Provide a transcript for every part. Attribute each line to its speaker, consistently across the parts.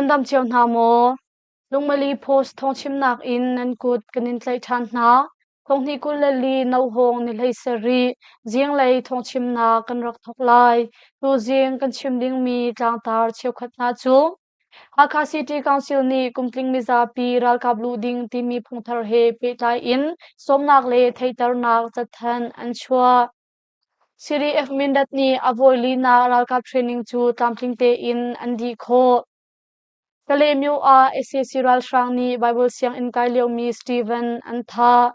Speaker 1: Nan dam cio hna maw? Lungmali Post thawngchimnak in nan kut kan in tlaih ṭhan hna. Thonghnih 24 nohawng ni 17 zinglei thawngchimnak kan rak thawk lai. Tuzing kan chim dingmi tlangtar cheukhat hna cu Hakha City Council nih kumtling mizapi ralkap luh ding timi phungthar he pehtlai in sawmnak le theihternak cathanh an chuah. CDF Mindat nih a vawi linak ralkap training cu tlamtling tein an dih khawh. Kalaymyo ah sac ralhrang nih Baibal sianginn kai liomi Steven an thah.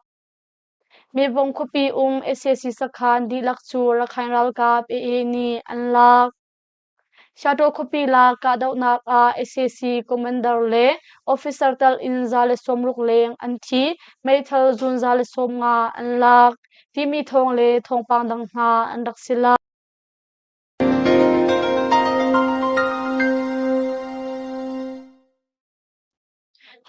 Speaker 1: Mevong khuapi um sac sakhan dihlak cu Rakhine ralkap AA nih an lak. Shantaw khuapi lak kahdohnak ah sac commander le officer tal in 160 leng an thi, meithal zun 150 an lak timi thawng le thawngpang dang hna an rak si lai.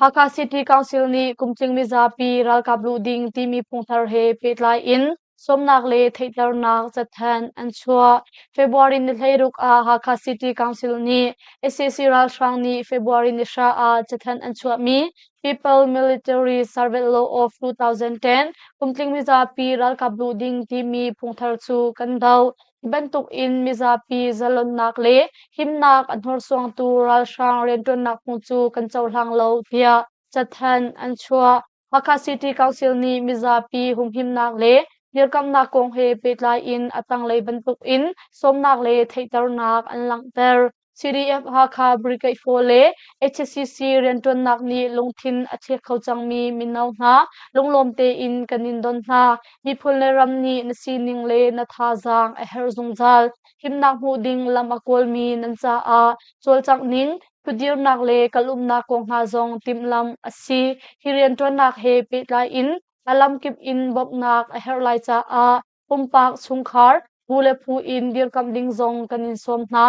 Speaker 1: Hakha City Council nih kumtling mizapi ralkap luh ding timi phungthar he pehtlai in sawmnak le theihternak cathanh an chuah. February ni 16 ah Hakha City Council nih sac ralhrang nih February ni 9 ah cathanh an chuahmi People Military Service Law of 2010 kumtling mizapi ralkap luh ding timi phungthar cu kan doh. Hi bantuk in mizapi zalonnak le himnak a hnorsuangtu ralhrang rianṭuannak phung cu kan cohlang lo tiah cathanh an chuah. Hakha City Council nih mizapi humhimnak le dirkamnak kong he pehtlai in a tanglei bantuk in sawmnak le theihternak an langhter. CDF Hakha Brigade 4 le HCC rianṭuannak nih lungthin a thlek kho cangmi mino hna lunglawm tein kan in don hna. Miphun le ram nih na sining le na thazaang a herh zungzal. Himnak hmuh ding lam a kawlmi nan caah cawlcangh ning, ṭhutdirnak le kalumnak kong hna zong timhlamh a si. Hi rianṭuannak he pehtlai in a lamkip in bawmhnak a herh lai caah pumpak chungkhar, bu le phu in dirkamh ding zong kan in sawm hna.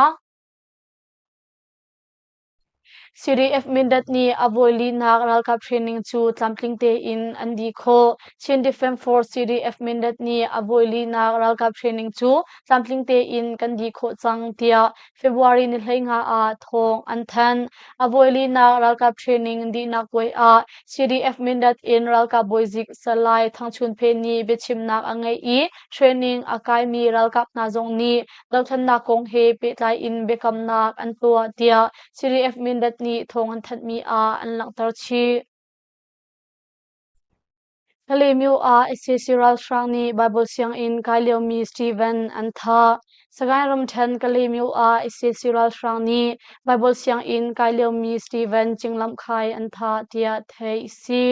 Speaker 1: CDF Mindat nih a vawi linak ralkap training cu tlamtling tein an dih khawh. Chin Defense Force CDF Mindat nih a vawi linak ralkap training cu tlamtling tein kan dih khawh cang tiah February ni 15 ah thawng an thanh. A vawi linak ralkap training dihnak puai ah CDF Mindat in ralkap bawizik Salai Thang Chun Phe nih biachimnak a ngeih i training a kaimi ralkap hna zong nih dothlennak kong he pehtlai in biakamnak an tuah tiah CDF Mindat nih thawng an thanhmi ah an langhter chih. Kalaymyo ah sac ralhrang nih Baibal sianginn kai liomi Steven an thah. Sagaing ramṭhen Kalaymyo ah sac ralhrang nih Baibal sianginn kai liomi Steven Cinglamkhai an thah tiah theih a si.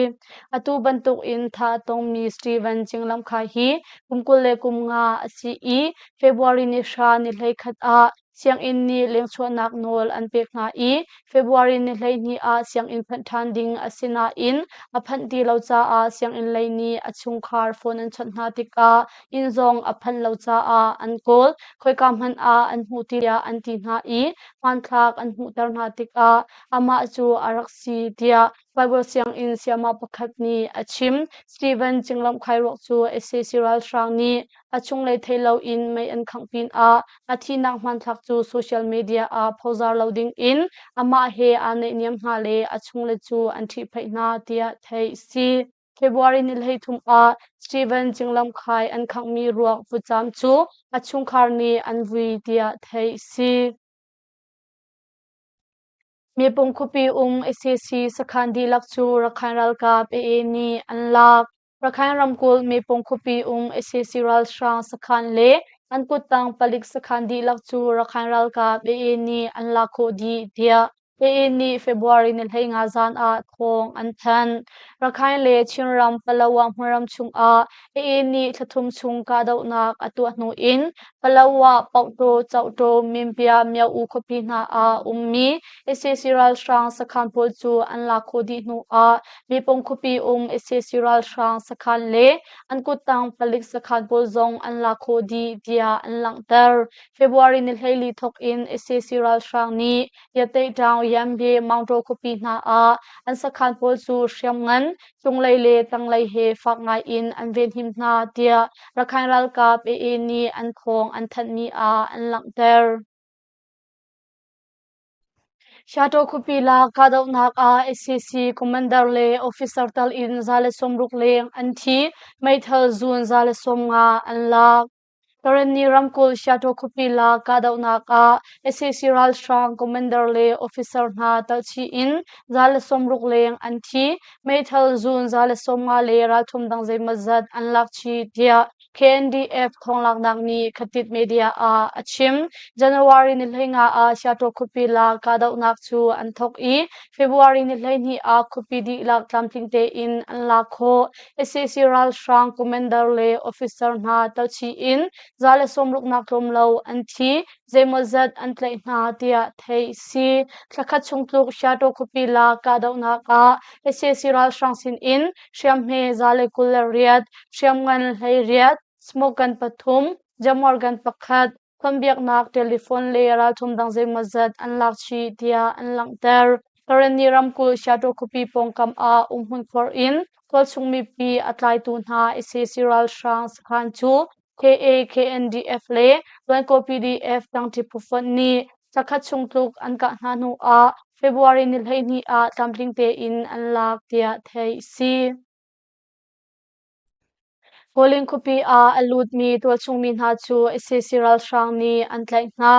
Speaker 1: Atu bantuk in thah a tongmi Steven Cinglamkhai hi kum 25 a si i February ni 9 ni 11 ah Sianginn nih lengchuahnak nawl an pek hna i February ni 12 ah sianginn phanh ṭhan ding a si nain a phanh ti lo caah sianginn lei nih a chungkhar phone an chawnh hna tikah inn zong a phanh lo caah an kawl. Khoika hmanh ah an hmu tiah an ti hna i hmanthlak an hmuhter hna tikah amah cu a rak si tiah Bible sianginn sayama pakhat nih a chim. Steven Cinglamkhai ruak cu sac ralhrang nih a chunglei thei loin mei an khangh pinah a thihnak hmanthlak cu social media ah phozar lo dingin amah he aa naihniam hna le a chungle cu an ṭhihphaih hna tiah theih a si. February ni 13 ah Steven Cinglamkhai an khanghmi ruak vutcaam cu a chungkhar nih an vui tiah theih a si. Mipung khuapi um sac sakhan dihlak cu Rakhine ralkap AA nih an lak. Rakhine ramkulh Mepung khuapi um sac ralhrang sakhan le an kuttang palik sakhan dihlak cu Rakhine ralkap AA nih an lak khawh dih tiah AA nih February ni 15 zan ah thawng an thanh. Rakhine le Chinram Palawa hmunram chungah AA nih thlathum chung kahdohnak a tuah hnu in Palawa, Pauktaw, Cauhtaw, Mimpia, Myo-U khuapi hna ah ummi sac ralhrang sakhan pawl cu an lak khawh dih hnu ah Mipung khuapi um sac ralhrang sakhan le an kuttang palik sakhan pawl zong an lak khawh dih tiah an langhter. February ni 14 thawk in sac ralhrang nih Yateihtaung, Yambye, Maungtaw khuapi hna ah an sakhan pawl cu hriamngan, cunglei le tanglei he fak ngai in an venhim hna tiah Rakhine ralkap AA nih an thawng an thanhmi ah an langhter. Hyato khuapi lak kahdohnak ah sac commander le officer tal in 160 leng an thi, meithal zun 150 an lak. Karenni ramkulh Hyato khuapi lak kahdohnak ah sac ralhrang commander le officer hna telhchih in 160 leng an thi, meithal zun 150 le ralthum dang zeimawzat an lak chih tiah KNDF thawnglaknak nih Khatit Media ah a chim. January ni 15 ah Seattle khuapi lak kahdohnak cu an thawk i February ni 12 ah khuapi dihlak tlamtling tein an lak khawh. Sac ralhrang commander le officer hna telchih in 160 nak tlawm lo an thi, zeimawzat an tlaih hna tiah theih si. Thlakhat chung tluk Seattle khuapi lak kahdohnak ah sac ralhrang sin in hriamhme 128, hriamngan 18, smoke gun pathum, jammer gun pakhat, tonbiaknak telephone le ralthum dang zeimawzat an lak chih tiah an langhter. Karenni ramkulh Seattle khuapi pawngkam ah umhmun khuar in tualchung mipi a tlaitu hna sac ralhrang sakhan cu KA, KNDF le Luanko PDF tangṭi phufonh nih thlakhat chung tluk an kah hna hnu ah February ni 12 ah tlamtling tein an lak tiah theih a si. Kawlin khuapi ah a lutmi tualchungmi hna cu sac ralhrang nih an tlaih hna.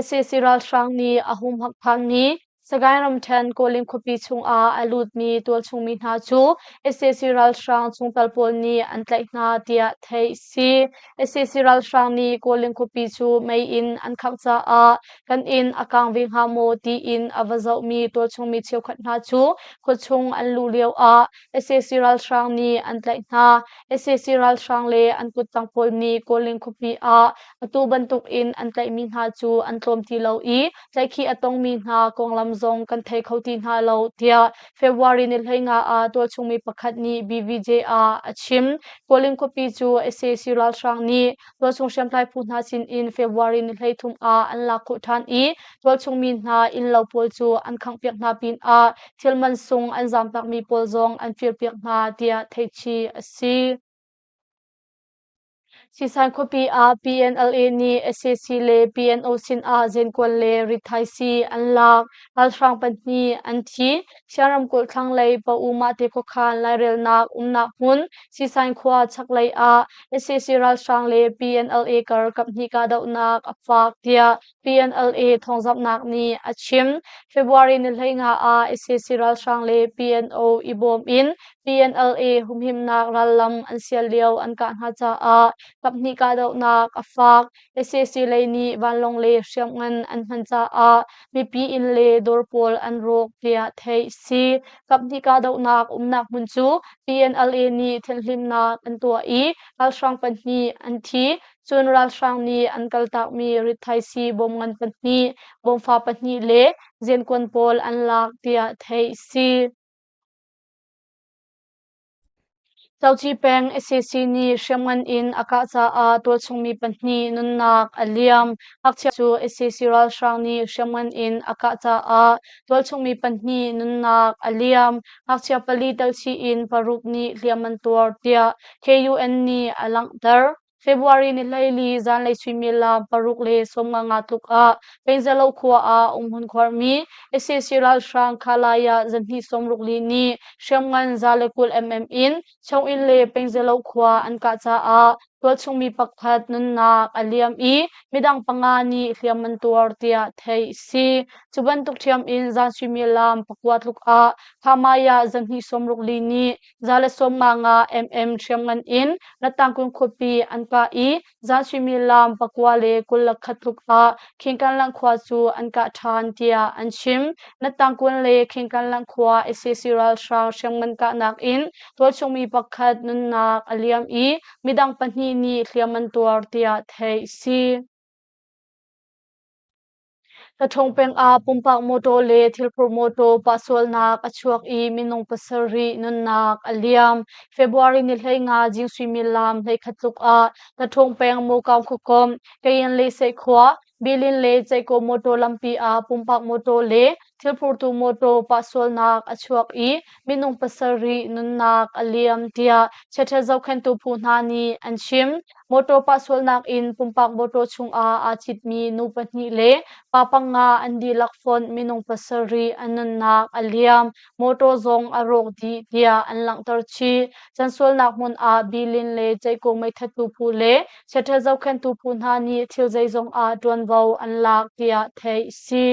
Speaker 1: Sac ralhrang nih a humhak phanmi Sagaing ramṭhen Kawlin khuapi chungah a lutmi tualchungmi hna cu sac ralhrang chungtel pawl nih an tlaih hna tiah theih a si. Sac ralhrang nih Kawlin khuapi cu mei in an khangh caah kan inn a kang ve hnga maw tiin a va zohmi tualchungmi cheukhat hna cu khuachung an luh lioah sac ralhrang nih an tlaih hna. Sac ralhrang le an kuttang pawl nih Kawlin khuapi ah atu bantukin an tlaihmi hna cu an tlawm ti lo i tlaihkhih a tongmi hna konglam zong kan thei kho ti hna lo tiah February ni 15 ah tualchungmi pakhat nih BVJ ah a chim. Kawlin khuapi cu sac ralhrang nih tualchung hriamtlai phu hna sinin February ni 13 ah an lak khawh ṭhan i tualchungmi hna innlo pawl cu an khanghpiak hna pinah thil mansung an zaamtakmi pawl zong an firpiak hna tiah theihchih a si. Sisan khuapi ah PNLA nih sac le PNO sinah zenkuan le rithaisii an lak. Ralhrang pahnih an thi. Sian ramkulh thlanglei Pa-U Mahte khuakhan lairelnak umnak hmun Sisan khua chaklei ah sac ralhrang le PNLA kar kaphnih kahdohnak a fak tiah PNLA thawngzamhnak nih a chim. February ni 15 ah sac ralhrang le PNO i bawm in PNLA humhimnak rallam an sial lio an kah hna caah kaphnih kahdohnak a fak. Sac lei nih vanlawng le hriamngan an hman caah mipi inn le dawr pawl an rawk tiah theih a si. Kaphnih kahdohnak umnak hmun cu PNLA nih thianhhlimhnak an tuah i ralhrang pahnih an thi. Cun ralhrang nih an kaltakmi rithaisii bawm ngan pahnih, bawmfa pahnih le zenkuan pawl an lak tiah theih a si. Coci peng sac nih hriamngan in a kah caah tualchungmi pahnih nunnak a liam. Ngakchia cu sac ralhrang nih hriamngan in a kah caah tualchungmi pahnih nunnak a liam. Ngakchia pali telchih in paruk nih hliam an tuar tiah KUN nih a langhter. February ni 14 zanlei suimilam 6:55 tluk ah Pengzelo khua ah umhmun khuarmi sac ralhrang Khalaya zahnih 64 nih hriamngan 120 mm in Chonginn le Pengzelo khua an kah caah tualchungmi pakhat nunnak a liam i midang panga nih hliam an tuar tiah theih a si. Cu bantuk ṭhiam in zan suimilam 9 tluk ah Khamaya zahnih 64 nih 155 mm hriamngan in Ratangkung khuapi an kah i zan suimilam 9:21 tluk ah Khingkanlang khua cu an kah ṭhan tiah an chim. Natangkun le Khingkanlang khua sac ralhrang hriamngan kahnak in tualchungmi pakhat nunnak a liam i midang pahnih nih hliam an tuar tiah theih a si. Kaṭhawng peng ah pumpak mawṭaw le thilphur mawṭaw pahsualnak a chuak i minung pasarih nunnak a liam. February ni 15 zing suimilam 11 tluk ah Kaṭhawng peng Mukaung khuakomh, Kayin le Seikhua, Bilin le Ceikaw mawṭaw lampi ah pumpak mawṭaw le thilphurtu mawṭaw pahsualnak a chuak i minung pasarih nunnak a liam tiah chiaṭhat zohkhenhtu phu hna nih an chim. Mawṭaw pahsualnak in pumpak mawṭaw chungah aa citmi nu pahnih le pa panga an dihlak fonh minung pasarih an nunnak a liam. Mawṭaw zong a rawk dih tiah an langhter chih. Cansualnak hmun ah Bilin le Ceihko meithattu phu le chiaṭhat zohkhenhtu phu hna nih thil zeizong ah ṭuanvo an lak tiah theih a si.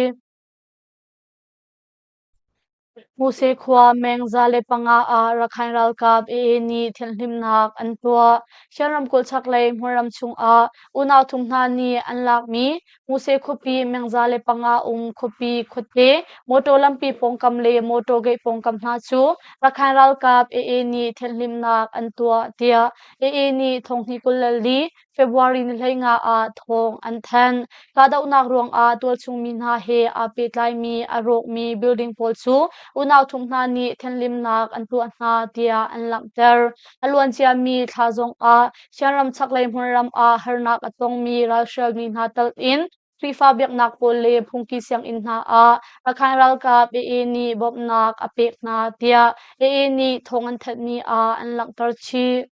Speaker 1: Muse khua meng 105 ah Rakhine ralkap AA nih thianhhlimhnak an tuah. Shan ramkulh chaklei hmunram chungah unau thum hna nih an lakmi Muse khuapi meng 105 um khuapi khuate motor lampi pawngkam le motor gate pawngkam hna cu Rakhine ralkap AA nih thianhhlimhnak an tuah tiah AA nih thonghnih 24 February ni 15 ah thawng an thanh. Kahdohnak ruangah tualchung mi hna he aa pehtlaimi a rawkmi building pawl cu unau thum hna nih thenlimnak an tuah hna tiah an langhter. A luanciami thla zongah Shan chaklei hmunram ah harnak a tongmi ralhrialmi hna tal in Khrihfa biaknak pawl le phungki sianginn hna ah Rakhine ralkap AA nih bawmhnak a pek hna tiah AA nih thawng an thanhmi ah an langhter chih.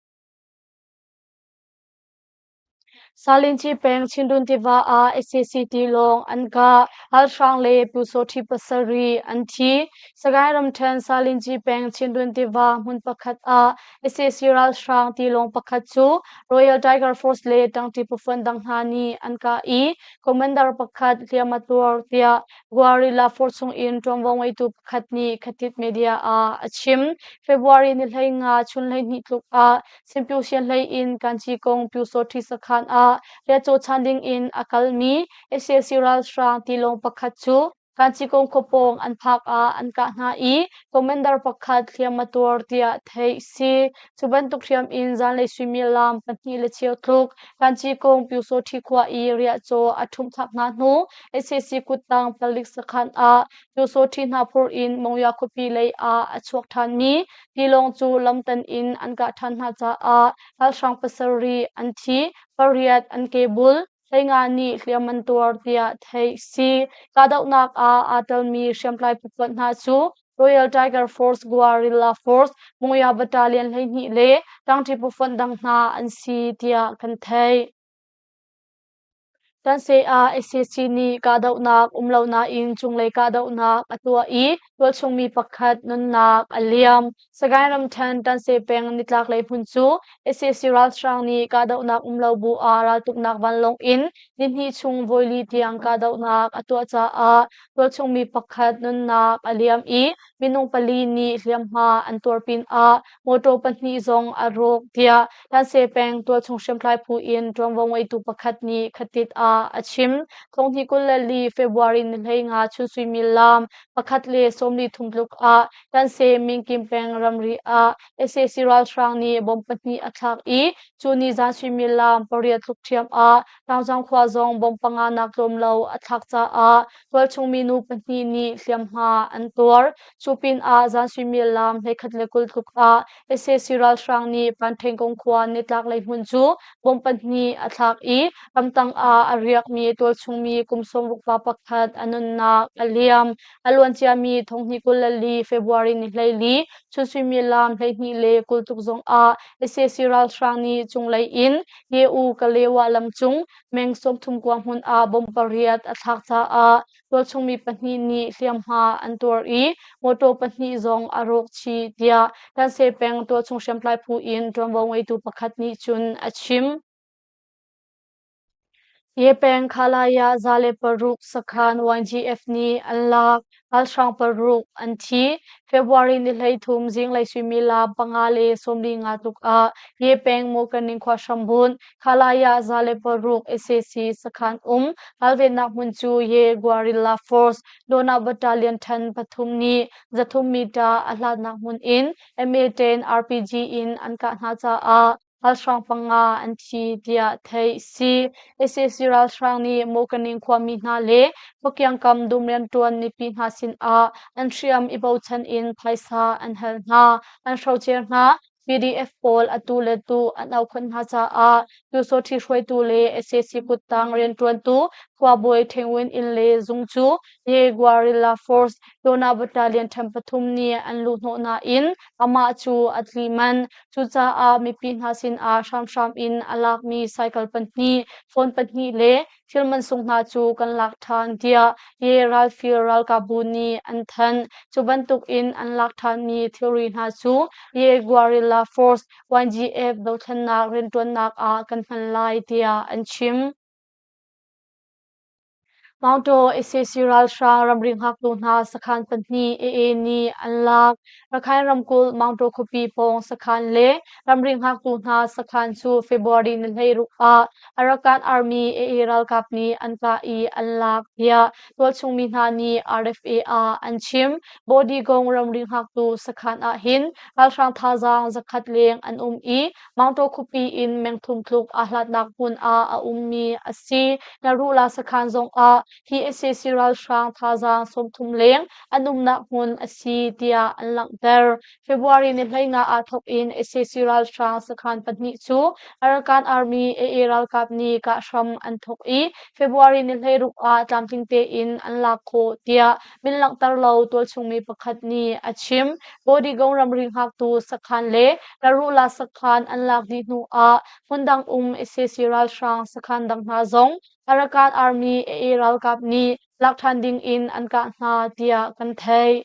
Speaker 1: Salinci peng Chindun tiva ah sac tilawng an kah. Ralhrang le Pyusawhti pasarih an thi. Sagaing ramṭhen Salinci peng Chindun tiva hmun pakhat ah sac ralhrang tilawng pakhat cu Royal Tiger Force le ṭangṭi phufonh dang hna nih an kah i commander pakhat hliam a tuar tiah Guerrilla Force chungin ṭuanvo ngeitu pakhat nih Khatit Media ah a chim. February ni 15 chun 12 tluk ah Simpyu Sianhlei in Kanci kong Pyusawṭhi sakhan ah riahcaw chan ding in a kalmi sac ralhrang tilawng pakhat cu Kanci kong khua pawng an phak ah an kah hna i commander pakhat hliam a tuar tiah theih si. Cu bantuk hriam in zanlei suimilam pahnih le cheu tluk Kanci kong Pyusawṭhi khua i riahcaw a ṭhumh thlak hna hnu sac kuttang palik sakhan ah Pyusawṭhi hna phur in Monywa khuapi lei ah a chuak ṭhanmi Tilawng cu lamtan in an kah ṭhan hna caah ralhrang pasarih an thi, pariat an kebul, 15 nih hliam an tuar tiah theih si. Kahdohnak ah aa telmi hriamtlai phu hna cu Royal Tiger Force, Guerrilla Force, Monywa Battalion 12 le ṭangṭi phufonh dang hna an si tiah kan theih. Tanse ah sac nih kahdohnak um lo nain cunglei kahdohnak a tuah i tualchung mi pakhat nunnak a liam. Sagaing ramṭhen Tanse peng nitlaklei hmun cu sac ralhrang nih kahdohnak um lo bu ah raltuknak vanlawng in nihnih chung voili tiang kahdohnak a tuah caah tualchung mi pakhat nunnak a liam i minung pali nih hliamhma an tuar pinah mawṭaw pahnih zong a rawk tiah Tanse peng tualchung hriamtlai phu in ṭuanvo ngeitu pakhat nih khatit ah a chim. Thonghnih 24 February ni 15 chun suimilam 1:43 tluk ah Tanse Mingkim peng ramri ah sac ralhrang nih bomb pahnih a thlak i cu ni zan suimilam pariat tluk ṭhiam ah Tangzang khua zong bomb panga nak tlawm lo a thlak caah tualchung minu pahnih nih hliamhma an tuar. Cu pinah zan suimilam 11:20 tluk ah sac ralhrang nih Panthengkung khua nitlaklei hmun cu bomb pahnih a thlak i ramtang ah a riakmi tualchungmi kum 60 pa pakhat a nunnak a liam. A luanciami thonghnih 24 February ni 14 chun suimilam 12:20 tluk zongah sac ralhrang nih cunglei in Ye-U Kalewa lam cung meng 30 kua hmun ah bomb pariat a thlak caah tualchungmi pahnih nih hliamhma an tuar i mawṭaw pahnih zong a rawk chih tiah Tanse peng tualchung hriamtlai phu in ṭuanvo ngeitu pakhat nih cun a chim. Ye peng Khalaya 106 sakhan YGF nih an lak. Ralhrang paruk an thi. February ni 13 zinglei suimilam 5:45 tluk ah Ye peng Mawkaning khua hrambunh Khalaya 106 sac sakhan um ralvennak hmun cu Ye Guerrilla Force Dona Battalion ṭhen pathum nih 300 meter a hlatnak hmun in MA-10 RPG in an kah hna caah ralhrang panga an thi tiah theih a si. Sac ralhrang nih Mawkaning khuami hna le khuakiangkam dum rianṭuan mipi hna sinah an hriam i bochan in phaisa an hal hna, an hrocer hna. PDF pawl atu le tu an auhkhuanh hna caah Pyusawṭhi hruaitu le sac kuttang rianṭuantu khuabawi Ṭhengwin inn le zung cu Ye Guerrilla Force Tona Battalion ṭhen pathum nih an luhhnawh nain amah cu a tli manh. Cucaah mipi hna sinah hramhram in a lakmi cycle pahnih, phone pahnih le thil mansung hna cu kan lak ṭhan tiah Ye ralfir ralkapbu nih an thanh. Cu bantukin an lak ṭhanmi thilri hna cu Ye Guerrilla Force YGF dothlennak rianṭuannak ah kan hman lai tiah an chim. Maungtaw sac ralhrang ramri hngaktu hna sakhan pahnih AA nih an lak. Rakhine ramkulh Maungtaw khuapi pawng sakhan le ramri hngaktu hna sakhan cu February ni 16 ah Arakan Army AA ralkap nih an kah i an lak tiah tualchung mi hna nih RFA ah an chim. Bawdigong ramri hngaktu sakhan ah hin ralhrang thazaang zakhat leng an um i Maungtaw khuapi in mengthum tluk aa hlatnak hmun ah a ummi a si. Narula sakhan zongah hi sac ralhrang thazaang 30 leng an umnak hmun a si tiah an langhter. February ni 15 ah thawk in sac ralhrang sakhan pahnih cu Arakan Army AA ralkap nih kah hram an thawk i February ni 16 ah tlamtling tein an lak khawh tiah min langhter lo tualchungmi pakhat nih a chim. Bodigong ramri hngaktu sakhan le Narula sakhan an lak dih hnu ah hmundang um sac ralhrang sakhan dang hna zong Arakan Army AA ralkap nih lak ṭhan ding in an kah hna tiah kan theih.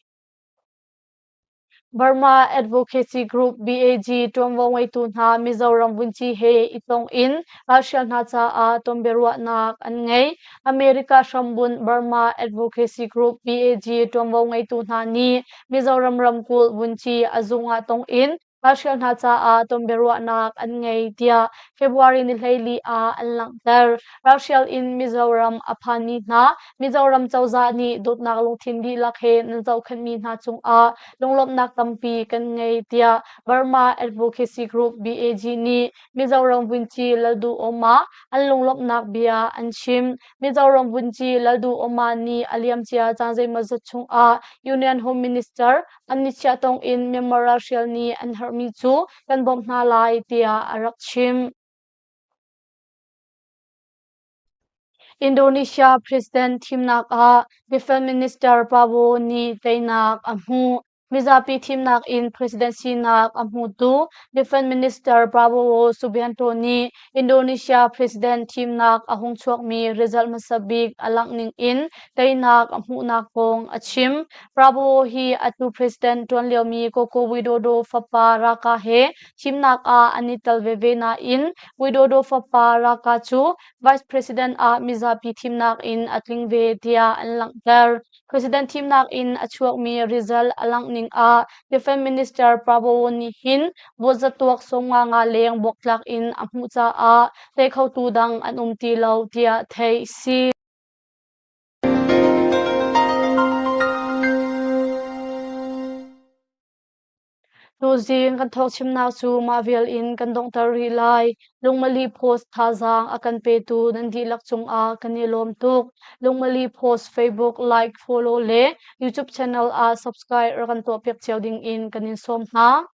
Speaker 1: Burma Advocacy Group BAG ṭuanvo ngeitu hna Mizoram vunci he i tong in ralhrial hna caah tonbiaruahnak an ngei. America hrambunh Burma Advocacy Group BAG ṭuanvo ngeitu hna nih Mizoram ramkulh vunci a zung ah tong in ralhrial hna caah tonbiaruahnak an ngei tiah February ni 14 ah an langhter. Ralhrial in Mizoram a phanmi hna Mizoram cozah nih dawtnak lungthin dihlak he nan zohkhenhmi hna cungah lunglawmhnak tampi kan ngei tiah Burma Advocacy Group BAG nih Mizoram Vunci Lalduhoma an lunglawmhnak bia an chim. Mizoram Vunci Lalduhoma nih a liamcia caan zeimawzat chungah Union Home Minister Amit Shah tong in Myanmar ralhrial nih an herhmi cu kan bawmh hna lai tiah a rak chim. Indonesia President thimnak ah Defense Minister Prabowo nih teinak a hmuh. Mizapi thimnak in president sinak a hmutu Defense Minister Prabowo Subianto nih Indonesia President thimnak a hung chuakmi result hmasa bik a langh ning in teinak a hmuhnak kong a chim. Prabowo hi atu president ṭuan liomi Joko Widodo fapa Raka he thimnak ah an i tel veve nain Widodo fapa Raka cu vice president ah mizapi thimnak in a tling ve tiah an langhter. President thimnak in a chuakmi result a langh ning ah Defense Minister Prabowo nih hin vote zatuak 95 leng buaktlak in a hmuh caah tei khotu dang an um ti lo tiah theih si. Tuzing kan thawngchimnak cu mah vial in kan donghter rih lai. Lungmali Post thazaang a kan petu nan dihlak cungah kan i lawm tuk. Lungmali Post Facebook like, follow le YouTube channel ah subscribe rak kan tuahpiak cio ding in kan in sawm hna.